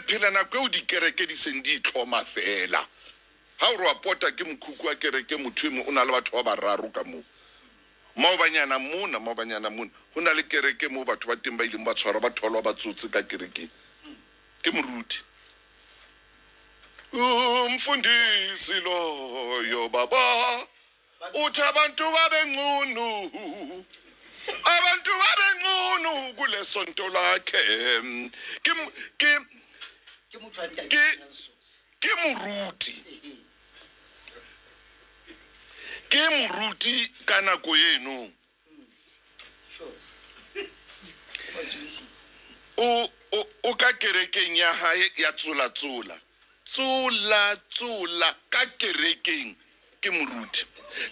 phela nako eo dikereke di seng di itlhoma fela. Ha o re wa pota ke mokhukhu wa kereke, motho e mong o na le batho ba bararo ka moo. Maobanyana mona, maobanyana mona, ho na le kereke moo batho ba teng ba ileng ba tshwarwa, ba tholwa ba tsotse ka kerekeng. Ke moruti. Umfundisi loyo baba uthi abantu babe nqunu, abantu babe nqunu kule sonto lakhe. Ke ke Ke motho wa ntate Nansos. Ke moruti, ke moruti ka nako eno. O ba tsubisitse. O ka kerekeng ya hae ya tsola tsola tsola tsola ka kerekeng, ke moruti.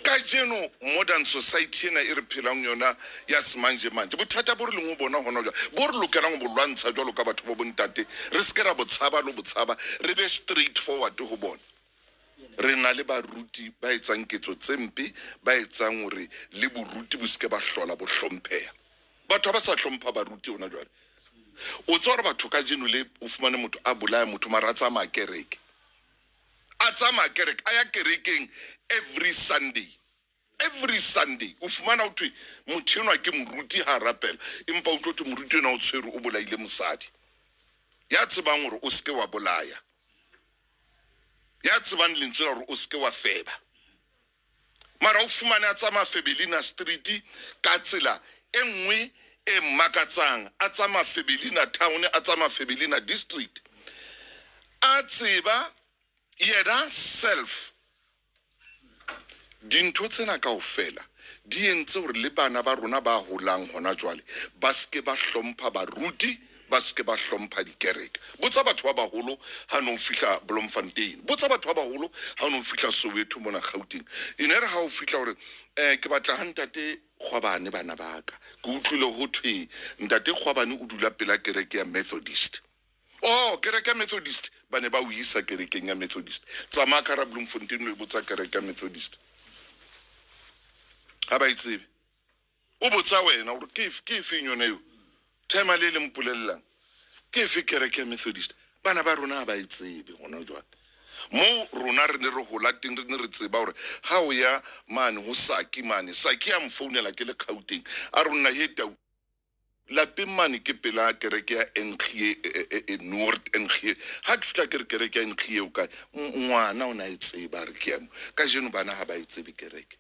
Kajeno modern society ena e re phelang yona ya semanjemanje, bothata bo re leng ho bona hona jwale, bo re lokelang ho bo lwantsha jwalo ka batho ba bontate, re se ke ra bo tshaba le ho bo tshaba, re be straight forward ho bona. Re na le baruti ba etsang ketso tse mpe, ba etsang hore le boruti bo se ke ba hlola bo hlompheha. Batho ha ba sa hlompha baruti hona jwale. O tseba hore batho kajeno le o fumane motho a bolaya motho, mara a tsamaya kereke, a tsamaya kereke, a ya kerekeng every Sunday, every Sunday. O fumana ho thwe motho enwa ke moruti ha a rapela, empa o tlo thwe moruti enwa o tshwerwe, o bolaile mosadi. Ya tsebang hore o seke wa bolaya, ya tsebang lentswe la hore o seke wa feba, mara o fumane a tsamaya Febelina Street ka tsela e nngwe e makatsang, a tsamaya Febelina Town, a tsamaya Febelina District, a tseba yena self. Dintho tsena kaofela di entse hore le bana ba rona ba holang hona jwale ba seke ba hlompha baruti, ba seke ba hlompha dikereke. Botsa batho ba baholo ha no fihla Bloemfontein, botsa batho ba baholo ha no fihla Soweto mona Gauteng. E ne re ha o fihla hore ke batla ha ntate Kgwabane, bana ba ka, ke utlwile ho thwe ntate Kgwabane o dula pela kereke ya Methodist. Oh, kereke ya Methodist, ba ne ba o isa kerekeng ya Methodist. Tsamaya ka hara Bloemfontein o e botsa kereke ya Methodist, ha ba e tsebe. O botsa wena hore ke ke efeng yona eo tema le le mpolellang, ke efe kereke ya Methodist. Bana ba rona ha ba e tsebe hona jwale. Moo rona re ne re hola teng, re ne re tseba hore ha o ya mane ho Saki mane, Saki a mfounela ke le Gauteng, a re nna he tau, lapeng mane ke pela kereke ya NG, Noord NG. Ha ke fihla ke re kereke ya NG eo kae, ngwana o na e tseba, a re ke ya mo. Kajeno bana ha ba e tsebe kereke,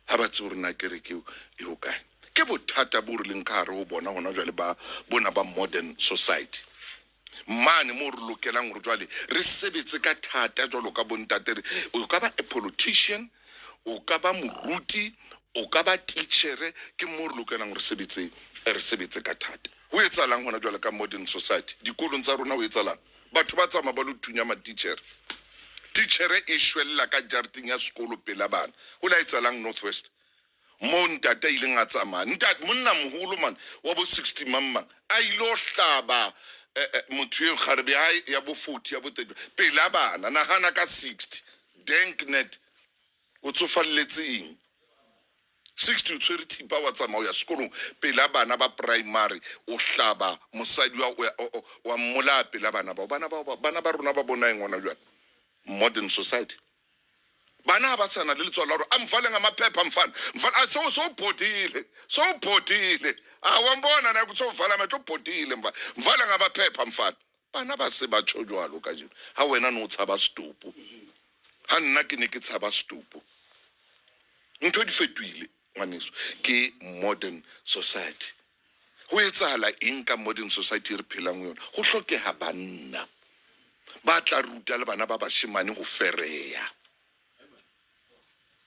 ha ba tsebe hore na kereke eo e ho kae. Ke bothata bo re leng ka hare ho bona hona jwale, ba bona ba modern society mane moo re lokelang hore jwale re sebetse ka thata jwalo ka bontate. Re o ka ba a politician, o ka ba moruti, o ka ba teachere, ke moo re lokelang hore sebetse, re sebetse ka thata. Ho etsahalang hona jwale ka modern society dikolong tsa rona? Ho etsahalang? Batho ba tsamaya ba lo thunya matitjhere, titjhere e shwella ka jareteng ya sekolo pela bana. Ho la etsahalang North West moo ntate a ileng a tsamaya, ntate monna moholo man wa bo 60 mang mang, a ilo hlaba motho eo kgarebe ya hae ya bo 40, ya bo 30 pela bana. Nahana ka 60 danknet, o tsofalletse eng 60, o tshwere thipa, wa tsamaya o ya sekolong pela bana ba primary, o hlaba mosadi wa mmolaya pela bana bao. Bana ba rona ba bona eng hona jwale? Modern society, bana ha ba sana le letswalo la hore a mfale ngamaphepha, mfana, mfana, so sowubhodile, sowubhodile, awambona na ukuthi sowuvala amehlo, ubhodile mfana, mfana ngamaphepha mfana. Bana ba se ba tjho jwalo kajeno. Ha wena no o tshaba setopo, ha nna ke ne ke tshaba setopo. Ntho di fetohile, ngwaneso, ke modern society. Ho etsahala eng ka modern society re phelang ho yona? Ho hlokeha banna ba tla ruta le bana ba bashemane ho fereya.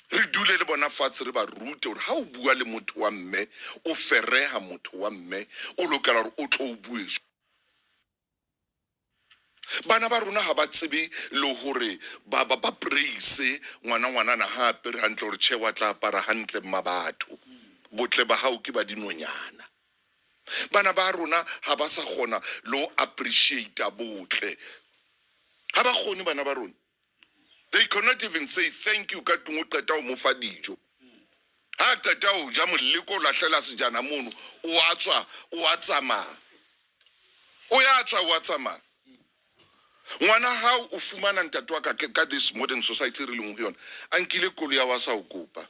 Re dule le bona fatshe, re ba rute hore ha o bua le motho wa mme, o fereha motho wa mme, o lokela hore o tlo o bue. Bana ba rona ha ba tsebe le hore ba praise ngwana, ngwanana ha apere hantle, hore tjhe, wa tla apara hantle mma batho, botle ba hao ke ba dinonyana. Bana ba rona ha ba sa kgona le ho appreciate botle, ha ba kgone bana ba rona. They cannot even say thank you ka tlung. O qeta ho mo fa dijo, ha qeta ho ja moleko, o lahlela sejana mono, o a tswa, o a tsamaya, o ya tswa, o a tsamaya. Ngwana hao o fumana ntate wa ka ka this modern society re leng ho yona, a nkile koloi ya wa sa o kopa.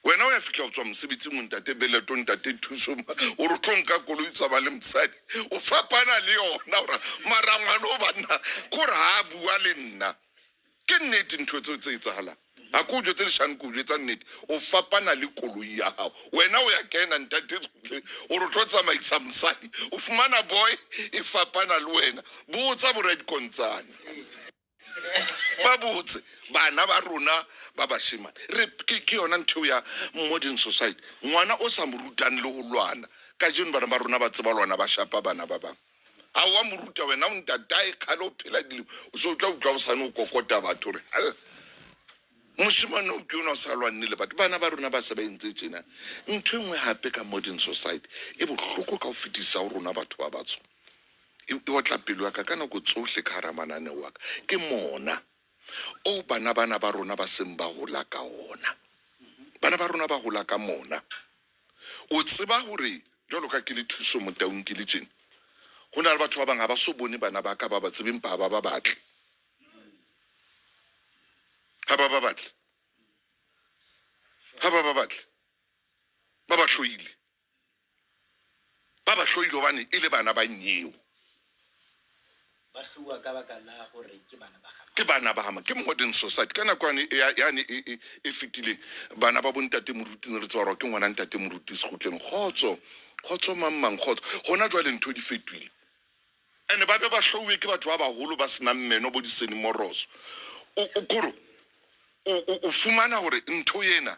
Wena o ya fihla o tswa mosebetsing o ntate Beleto, ntate Thuso, o re tlo nka koloi tsamaya le mosadi, o fapana le yona ora mara ngwana o banna kore ha a bua le nna. Ke nnete ntho tseo tse etsahalang. Ha ke o jwetse leshano, ke o jwetsa nnete. O fapana le koloi ya hao. Wena o ya kena ntate o re tlo tsamaisa mosadi, o fumana boy e fapana le wena. Botsa bo Radikontsane. Ba botse bana ba rona ba bashemane. Re ke ke yona ntho ya modern society. Ngwana o sa mo rutang le ho lwana. Kajeno bana ba rona ba tseba lwana ba shapa bana ba bang. Ha wa mo ruta wena o ntatae kgale o phela dilemo o se o tla utlwa o sane o kokota batho re moshemane o ke yona o sa lwanne le batho. Bana ba rona ba se ba entse tjena. Ntho e nngwe hape ka modern society e bohloko ka ho fetisisa ho rona batho ba batsho, e otla pelo ya ka ka nako tsohle ka hara mananeo wa ka, ke mona o bana bana ba rona ba seng ba hola ka ona. Bana ba rona ba hola ka mona. O tseba hore jwalo ka ke le Thuso Motaung ke le tjena, ho na le batho ba bang ha ba so bone bana ba ka, ba ba tsebe empa ha ba ba batle. Ha ba ba batle. Ha ba ba batle. Ba ba hloile. Ba ba hloile hobane e le bana ba nyeo. Ba hlouwa ka baka la hore ke bana ba ga Ke bana ba hama, ke modern society. Ka nako yane yane e fetileng, bana ba bontate moruti ne re tseba hore ke ngwana ntate moruti Sekgutleng. Kgotso, kgotso mang mang, kgotso. Hona jwale ntho di fetohile. Ene ba be ba hlouwe ke batho ba baholo ba senang meno bo disenimoroso. O kore o fumana hore ntho ena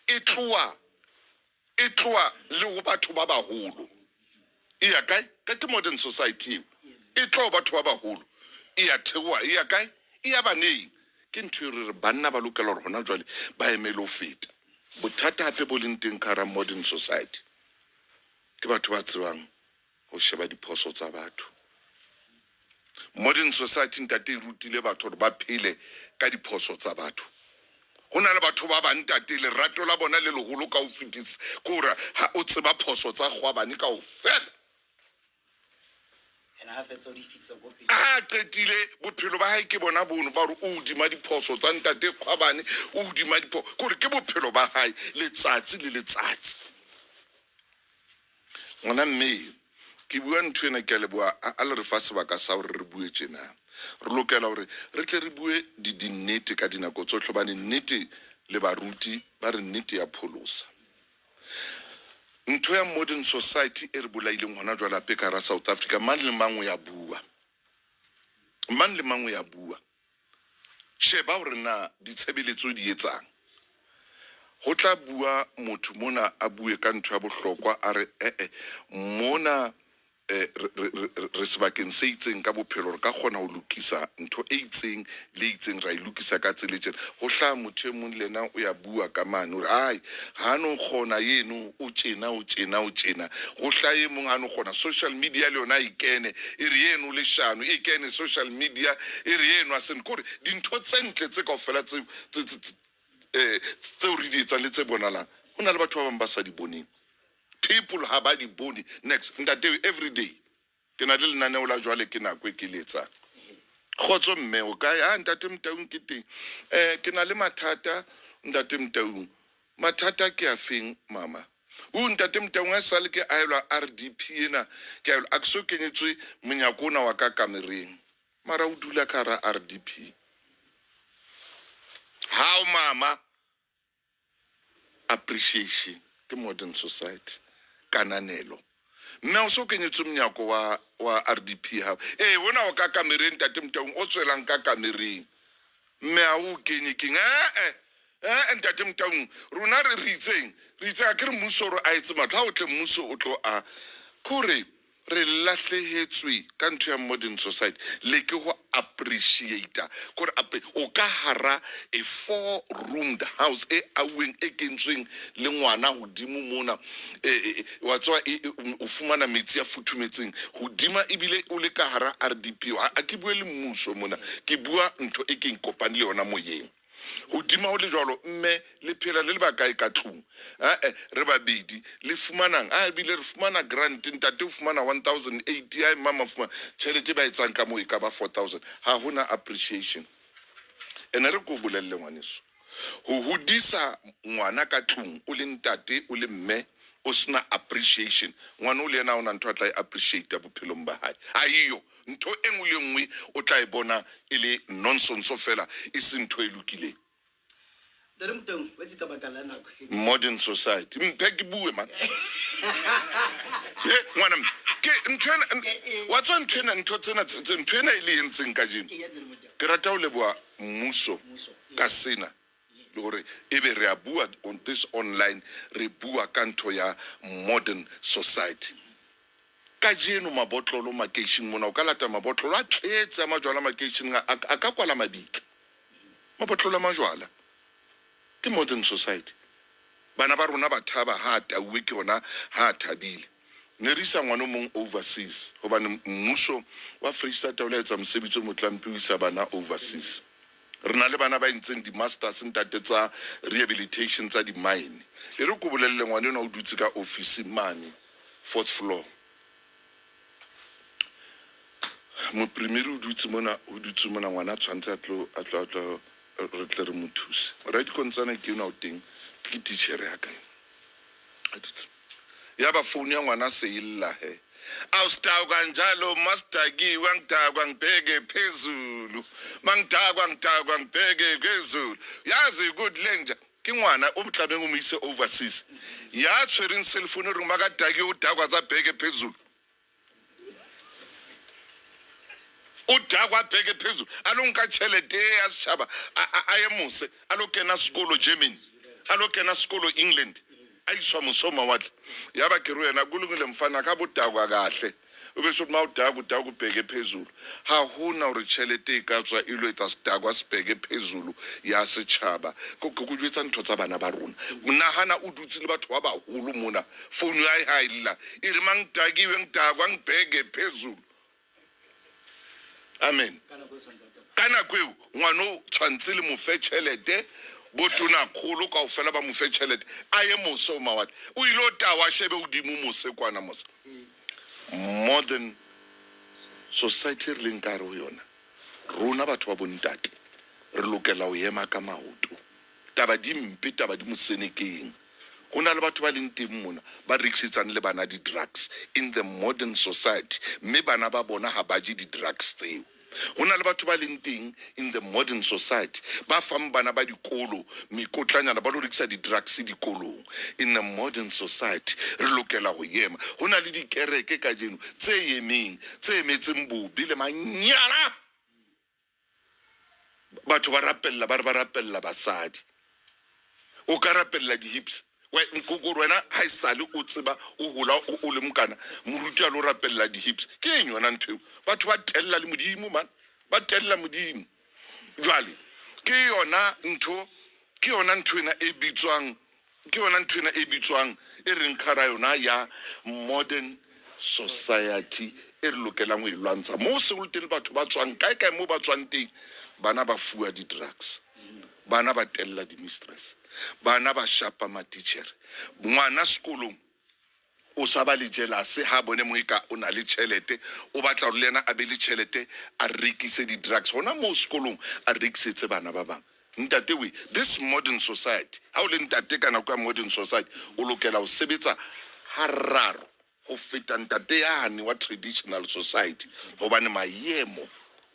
e tloha e tloha le ho batho ba baholo. E ya kae? Ka ke modern society eo. E tloha batho ba baholo. E ya theoha, e ya kae? E ya baneng. Ke ntho e re re banna ba lokela hore hona jwale ba emele ho feta. Bothata hape bo leng teng ka hara modern society ke batho ba tsebang ho sheba diphoso tsa batho. Modern society ntate e rutile batho hore ba phele ka diphoso tsa batho. Ho na le batho ba bang ntate lerato la bona le leholo ka ho fetisa ke hore ha o tseba phoso tsa kgwabane kaofela. Ha qetile bophelo ba hae ke bona bono ba hore o hodima diphoso tsa ntate kgwabane, o hodima diphoso, ke hore ke bophelo ba hae letsatsi le letsatsi. Ngwana mme, ke bua ntho ena ke a leboha a le re fa sebaka sa hore re bue tjena. Re lokela hore re tle re bue di dinnete ka dinako tsohle hobane nnete le baruti ba re nnete ya pholosa. Ntho ya modern society e re bolaileng hona jwale hape ka hara South Africa, mang le mang o ya bua. Mang le mang o ya bua. Sheba hore na ditshebeletso di etsang. Ho tla bua motho mona a bue ka ntho ya bohlokwa a re ee mona re sebakeng se itseng ka bophelo re ka kgona ho lokisa ntho e itseng le itseng ra e lokisa ka tsela e tjena. Ho hlaha motho e mong le yena o ya bua ka mane hore ai ha no kgona yeno o tjena o tjena o tjena. Ho hlaha e mong ha no kgona social media le yona e kene e re yeno leshano e kene social media e re yeno a sene kore dintho tse ntle tse kaofela tse tseo re di etsang le tse bonalang ho na le batho ba bang ba sa di boneng. People ha ba di bone. Next ntate every day ke na le lenaneo la jwale ke nako e ke le etsang. Kgotso mme o kae? Ah ntate Motaung ke teng. Ke na le mathata ntate Motaung. Mathata ke a feng mama? U ntate Motaung a sale ke aelwa RDP ena ke aelwa a ke so kenyetswe monyako ona wa ka kamereng. Mara o dula ka hara RDP. How mama? Appreciation ke modern society, kananelo. Mme o so kenyetswe monyako wa wa RDP hao. Eh ona o ka kamereng ntate Motaung o tswelang ka kamereng. Mme ha o kenye keng? Eh eh ntate Motaung rona re re itseng? Re itse a ke re mmuso re a etse matlo ha o tle mmuso o tlo a kore re lahlehetswe ka ntho ya modern society le ke ho appreciate kore o ka hara a four roomed house e auweng e kentsweng le ngwana hodimo mona wa tseba o fumana metsi a futhumetseng hodima ebile o le ka hara RDP. Ha ke bue le mmuso mona, ke bua ntho e ke kopane le yona moyeng. Hodima ho le jwalo, mme le phela le le bakae ka tlung? Ae, re babedi. Le fumanang? A ebile re fumana grant, ntate o fumana 1080, ae mama fumana tjhelete ba etsang ka moo e ka ba 4000. Ha hona appreciation. Ene re ko bolelle ngwaneso, ho hodisa ngwana ka tlung o le ntate o le mme o sena appreciation, ngwana o le yena ha hona ntho a tla e appreciate bophelong ba hae. Ha eyo ntho e nngwe le nngwe o tla e bona e le nonsense fela, e se ntho e lokileng. Ntate Motaung, wa itse ka baka la nako. Modern society. Mphe ke bue man. Eh, ngwana mme, ke ntho ena, wa tswa ntho ena, ntho tsena tse ntho ena e le entseng kajeno. Eya, Ntate Motaung. Ke rata ho leboha mmuso Mmuso, ka sena, le hore ebe re a bua on this online, re bua ka ntho ya modern society. Kajeno mabotlolo makeisheneng mona, o ka lata mabotlolo a tletse a majwala makeisheneng, a ka kwala mabitla. Mabotlolo a majwala ke modern society. Bana ba rona ba thaba ha a tauwe ke yona, ha a thabile. Ne re isa ngwana o mong overseas hobane mmuso wa Freistata o la etsa mosebetsi o motlampi o isa bana overseas. Re na le bana ba entseng di-masters ntate tsa rehabilitation tsa di-mine. E re ko bolelle, ngwana enwa o dutse ka office mane fourth floor. Moprimiri o dutse mona, o dutse mona, ngwana a tshwantse a tlo, a tlo, a tlo, re tle re mo thuse. Radikontsana ke enwa o teng, ke titjhere ya ka ena. A dutse. Ya ba phone ya ngwana se e lla he. Awusidakwa njalo masidakiwe, angidakwa ngibheke phezulu. Mangidakwa ngidakwa ngibheke phezulu. Yazi ukuthi lenja ke ngwana o tlamehang o mo ise overseas. Ya tshwereng cell phone e reng makadakiwe o dakwa tsa bheke phezulu. O dakwa bheke phezulu. A lo nka tjhelete ya setjhaba a ye mose, a lo kena sekolo Germany, a lo kena sekolo England, a iswa mose ho mawatle. Ya ba ke re wena kulungile mfana ka bodakwa kahle. O be so ma udakwa udakwa ubheke phezulu. Ha hona hore tjhelete e ka tswa e lo etsa sedakwa se bheke phezulu ya setjhaba. Ko ko jwetsa ntho tsa bana ba rona. Nahana o dutse le batho ba baholo mona. Phone ya hae ha e lla. E re mang dakiwe ngidakwa ngibheke phezulu. Amen. Ka Ka nako eo ngwana o tshwantse le mo fe tjhelete, bo tonakgolo kaofela ba mo fe tjhelete, a ye mose ho mawatle. O ile o tawa shebe hodimo mose kwana mose. Modern society re leng ka hare ho yona, rona batho ba bontate re lokela ho ema ka maoto. Taba di mpe, taba di mosenekeng. Ho na le batho ba leng teng mona ba rekisetsang le bana di-drugs in the modern society, mme bana ba bona ha ba je di-drugs tseo. Ho na le batho ba leng teng in the modern society ba fang bana ba dikolo mekotlanyana ba lo rekisa di-drugs dikolong. In the modern society re lokela ho ema. Ho na le dikereke kajeno tse emeng, tse emetseng bobe le manyala. Batho ba rapella, ba re ba rapella basadi. O ka rapella di-hips. Nkoko wena ha esale o tseba o hola o le mokana, moruti a lo rapella di-hips. Ke eng yona ntho eo? Batho ba tella le Modimo man, ba tella Modimo. Jwale ke yona ntho, ke yona ntho ena e bitswang, ke yona ntho ena e bitswang e reng ka hara yona ya modern society e re lokelang ho e lwantsha. Moo se ho le teng batho ba tswang kae kae moo ba tswang teng, bana ba fuwa di-drugs, bana ba tella di-mistress, bana ba shapa matitjhere. Ngwana sekolong o sa ba le jealous ha bone mo eka o na le tjhelete, o batla hore le yena a be le tjhelete, a rekise di-drugs hona moo sekolong, a rekisetse bana ba bang. Ntate we, this modern society, ha o le ntate ka nako ya modern society, o lokela ho sebetsa hararo ho feta ntate yane wa traditional society, hobane maemo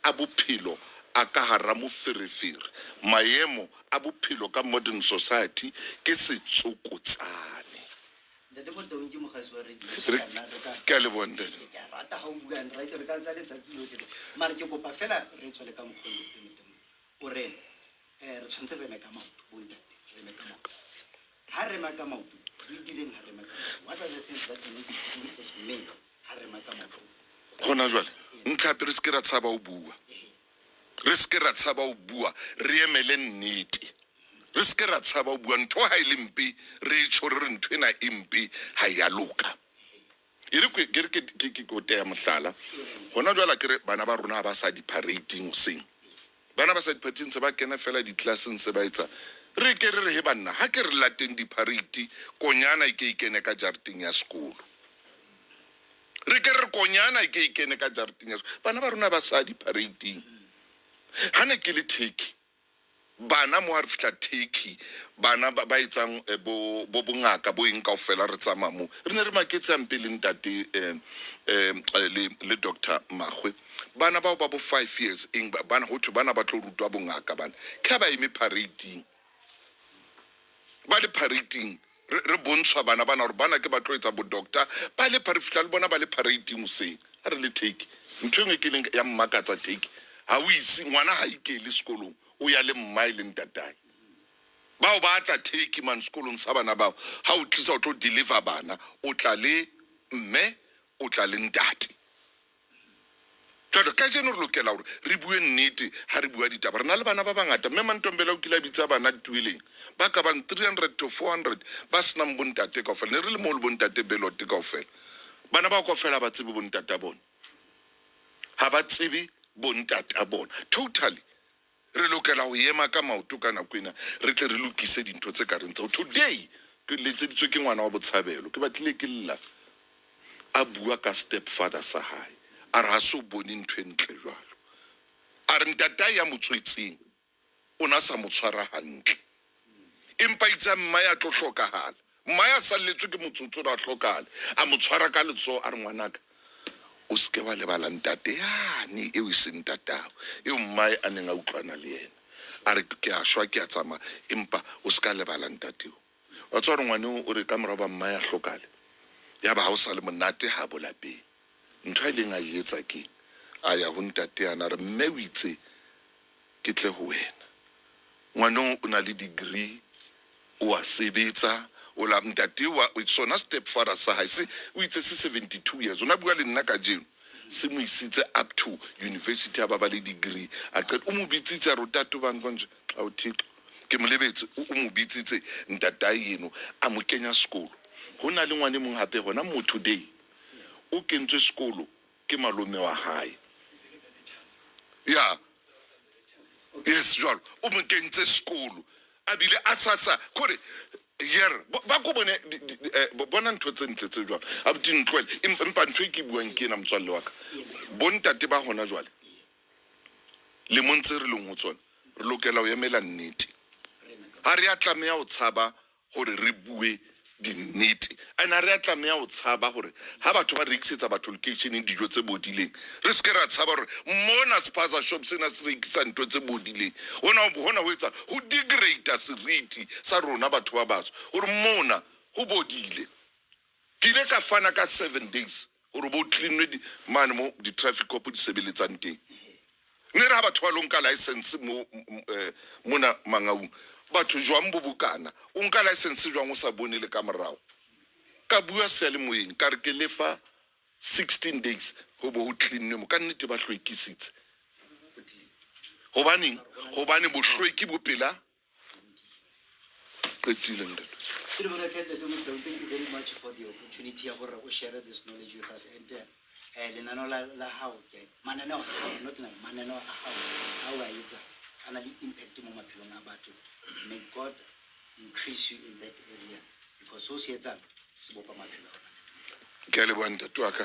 a bophelo a ka hara moferefere. Maemo a bophelo ka modern society ke setsokotsane. Ntate Motaung ke mogasi wa radio. Ke a leboha ntate. Ke a rata ha o bua, right, re ka tsa letsatsi lohle. Mara ke kopa fela re tswele ka mokgwa o, Ntate Motaung. O re re tshwanetse re eme ka maoto, bo ntate, re eme ka maoto. Ha re ema ka maoto, re direng ha re ema ka maoto? What are the things that we need to do as men ha re ema ka maoto? Hona jwale ntlha pele, re se ke ra tshaba ho bua, re se ke ra tshaba ho bua, re emele nnete. Re se ke ra tshaba ho bua ntho ha e le mpe, re e tjho, re re ntho ena e mpe, ha e a loka. E re ke re ke ko teya mohlala. Hona jwale ke re bana ba rona ha ba sa di-parading hoseng. Bana ba sa diphathing se ba kena fela di-classeng se ba etsa. Re ke re re he banna, ha ke re lateng di-parade, konyana e ke e kene ka jareteng ya sekolo. Re ke re konyana e ke e kene ka jareteng ya sekolo. Bana ba rona ba sa di-paradeng. Ha ne ke le Turkey, bana mo ha re fihla Turkey, bana ba ba etsang bo bo bongaka bo eng kaofela re tsamaya mo. Re ne re maketse hampe le ntate le Dr. Magwe. Bana bao ba bo 5 years eng bana ho thwe bana ba tlo rutwa bongaka bana. Ke ha ba eme parading. Ba le parading re bontshwa bana bana hore bana ke ba tlo etsa bo doctor ba le re fihla le bona ba le parading hoseng. Ha re le Turkey. Ntho e nngwe ke leng ya mmakatsa Turkey. Ha o ise ngwana ha ikele sekolong, o ya le mmae le ntatae. Bao ba tla Turkey man sekolong sa bana bao. Ha o tlisa o tlo deliver bana, o tla le mme, o tla le ntate. Jwale kajeno re lokela hore re bue nnete ha re bua ditaba. Re na le bana ba bangata. Mme Mantombela o kile a bitsa bana ditueleng ba ka bang 300 to 400 ba senang bontate kaofela. Ne re le moo le bontate Belote kaofela. Bana bao kaofela ha ba tsebe bontata bona. Ha ba tsebe bontata bona. Totally. Re lokela ho ema ka maoto ka nako ena, re tle re lokise dintho tse ka reng tseo. Today, ke letseditswe ke ngwana wa Botshabelo. Ke batlile ke lla. A bua ka stepfather sa hae. A re ha so bone ntho e ntle jwalo. A re ntatae ya mo tswetseng o na sa mo tshwara hantle. Empa itse mma ya tlo hlokahala. Mma ya salletswe ke motsotso a hlokahale. A mo tshwara ka letsoho a re ngwanaka, o seke wa lebala ntate yane eo e seng ntatao, eo mmae a neng a utlwana le yena. A re ke a shwa ke a tsamaya, empa o seka lebala ntate eo. Wa tseba hore ngwane o re ka morao ba mmae a hlokale, ya ba ha o sa le monate ha bo lapeng. Ntho a ileng a e etsa ke a ya ho ntate yana a re mme o itse ke tle ho wena. Ngwane o na le degree, o a sebetsa, o la ntate wa sona stepfather sa hae se o itse se 72 years. O na bua le nna kajeno. Se mo isitse up to university a ba ba le degree. A qeta o mo bitsitse a re o tate bang konje ao Thixo. Ke mo lebetse o mo bitsitse ntatae eno a mo kenya sekolo. Ho na le ngwane mong hape hona mo today. O kentswe sekolo ke malome wa hae. Ya. Yes, jwalo. O mo kentse sekolo. A bile a sa sa kore yer ba ko bone bona ntho tse ntle tse jwalo. Abuti ntlohele empa ntho e ke buang ke ena motswalle wa ka. Bontate ba hona jwale lemong tse re leng ho tsona re lokela ho emela nnete. Ha re a tlameha ho tshaba hore re bue dinnete. And ha re a tlameha ho tshaba hore ha batho ba rekisetsa batho lekeisheneng dijo tse bodileng, re seke ra tshaba hore mona spaza shop sena se rekisa ntho tse bodileng. Hona ho etsa ho degrade seriti sa rona batho ba batsho hore mona ho bodile. Ke ile ka fana ka 7 days hore bo cleanwe mane mo di-traffic cop di sebeletsang teng. Ne re ha batho ba lo nka license mo mona Mangaung, batho jwang bo bokana, o nka license jwang o sa bone le ka morao. Ka bua seyalemoyeng ka re ke lefa 16 days ho bo ho cleanwe mo. Ka nnete ba hlwekisitse. Hobaneng? Hobane bohlweki bo pela qetile ntate. Thank you very much for the opportunity ya gore o share this knowledge with us and lenaneo la hao ke mananeo a hao, not like mananeo a hao a o a etsa a na le impact mo maphelong a batho. May God increase you in that area because so se etsang se bopa maphelo a rona. Ke a leboha ntate wa ka.